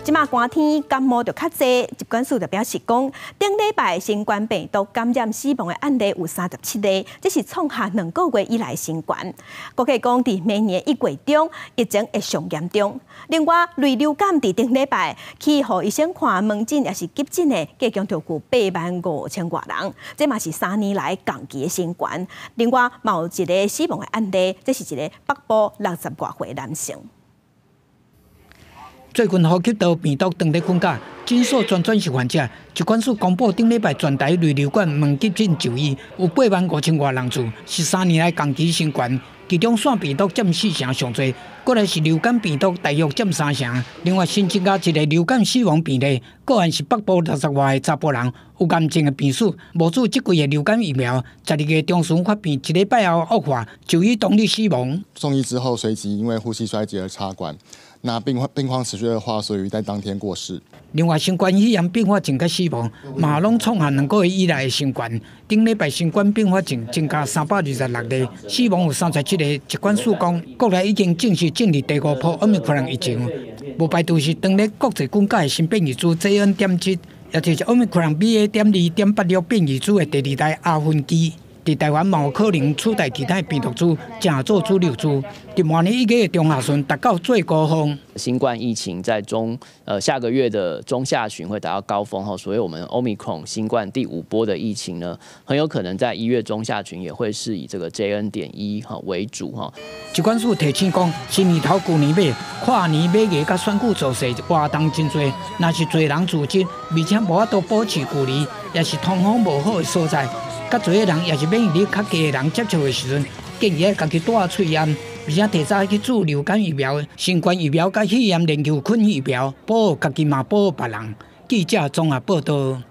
這馬寒天感冒就較濟，疾管署就表示講，頂禮拜新冠病毒感染死亡的案例有37例，這是創下2個月以來新高。估計講，佇明年1月中，疫情會上嚴重。另外，類流感佇頂禮拜去予醫生看門診抑是急診的，計共就有8萬5千外人，這嘛是3年來仝期的新高。另外，嘛有一个死亡的案例，這是一个北部60外歲男性。最近呼吸道病毒當咧滾價，診所轉轉是患者。疾管署公布頂禮拜全台類流感門急診就醫有8萬5千外人次，是3年來仝期新高。其中腺病毒佔四成上濟，過來是流感病毒大約佔三成。另外新增加一个流感死亡病例，個案是北部60外的查埔人，有癌症的病史，無注這季的流感疫苗。12月中旬發病，一禮拜後惡化，就醫當日死亡。送醫之後，隨即因為呼吸衰竭而插管。那病況持續惡化，所以在當天過世。另外，新冠肺炎併發症佮死亡，嘛攏創下2個月以來的新高。頂禮拜新冠併發症增加326例，死亡有37个。疾管署講，國內已經正式進入第五波 Omicron 疫情，無排除是當咧國際滾價的新變異株 JN.1，也就是 Omicron BA.2.86變異株的第二代亞分支。佇台灣嘛有可能取代其他病毒株，成做主流株。佇明年1月中下旬達到最高峰。新冠疫情在下個月的中下旬會達到高峰哈，所以我們 Omicron 新冠第五波的疫情呢，很有可能在1月中下旬也會是以這個 JN.1哈為主哈。疾管署提醒講，新年頭舊年尾，跨年尾牙佮選舉造勢活動真濟，若是濟人聚集，而且無法度保持距離，抑是通風無好的所在。較濟个人，抑是免疫力較低的人接觸的時陣，建議愛家己戴喙罨，而且提早去注流感疫苗、新冠疫苗佮肺炎鏈球菌疫苗，保護家己嘛保護別人。記者綜合報道。